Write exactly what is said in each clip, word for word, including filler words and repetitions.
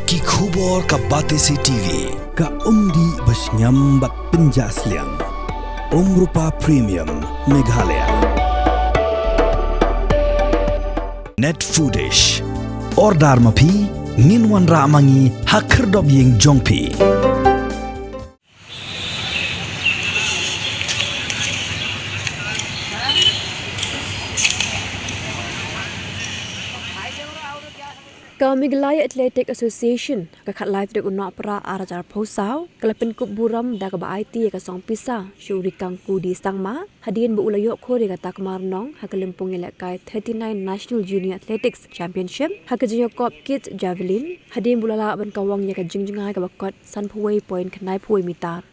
Ki khubor ka Batesi T V. Ka umdih ba shngiam bad pynjah sliang. Umrupa Premium Meghalaya. Net Foodish. Order ma phi, ngin wanrah ma ngi ha khyrdop ïing jong phi. Ka Meghalaya Athletic Association, ka khatlai tarik u Nohprah arhajar arphew saw, ka la pynkup burom da kaba aiti ïa ka song pisa sha u Rikangku D Sangma, hadien ba u la ïoh khur ïa ka takma rnong ha ka lympung ïalehkai thirty-nine National Junior Athletics Championship ha ka jingïakop kids javelin, hadien ba u la lah ban kawang ïa ka jingjngai kaba kot sanphew wei point khyndaiphew wei mitar.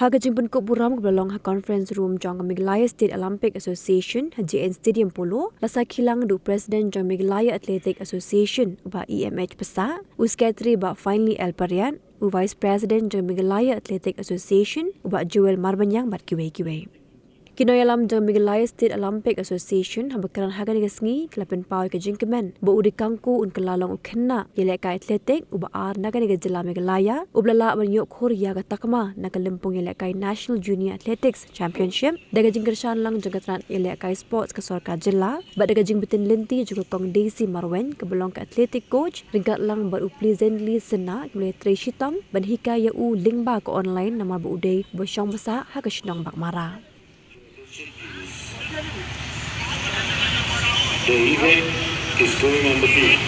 Ha ka jingpynkup burom kaba la long ha conference room jong ka Meghalaya State Olympic Association ha J N Stadium Polo, la sakhi lang da u President jong Meghalaya Athletic Association u Bah E M H Passah, u Secretary Bah Finely L Pariat, u Vice President jong Meghalaya Athletic Association u Bah Joel Marbaniang bad kiwei kiwei. Ki nongïalam jong Meghalaya State Olympic Association haba kren ha kane ka sngi ki la pynpaw ïa ka jingkmen ba u Rikangku un kylla long u khynnah ïalehkai athletic uba ar na kane ka jylla Meghalaya uba la lah ban ïoh khur ïa ka takma na ka lympung ïalehkai National Junior Athletics Championship da ka jingkyrshan lang jong ka tnat ïalehkai sports ka sorkar jylla bad da ka jingbtin lynti jong ka Kong Daisy Marwein kaba long ka athletic coach, ryngkat lang bad u Pleasantly Synnah kiba la ïatrei shitom ban hikai ïa u lyngba ka online namar ba u dei uba shong ba sah ha ka shnong Baghmara. The event is going on the field.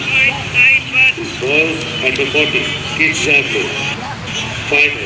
This boys under forty kids javelin final.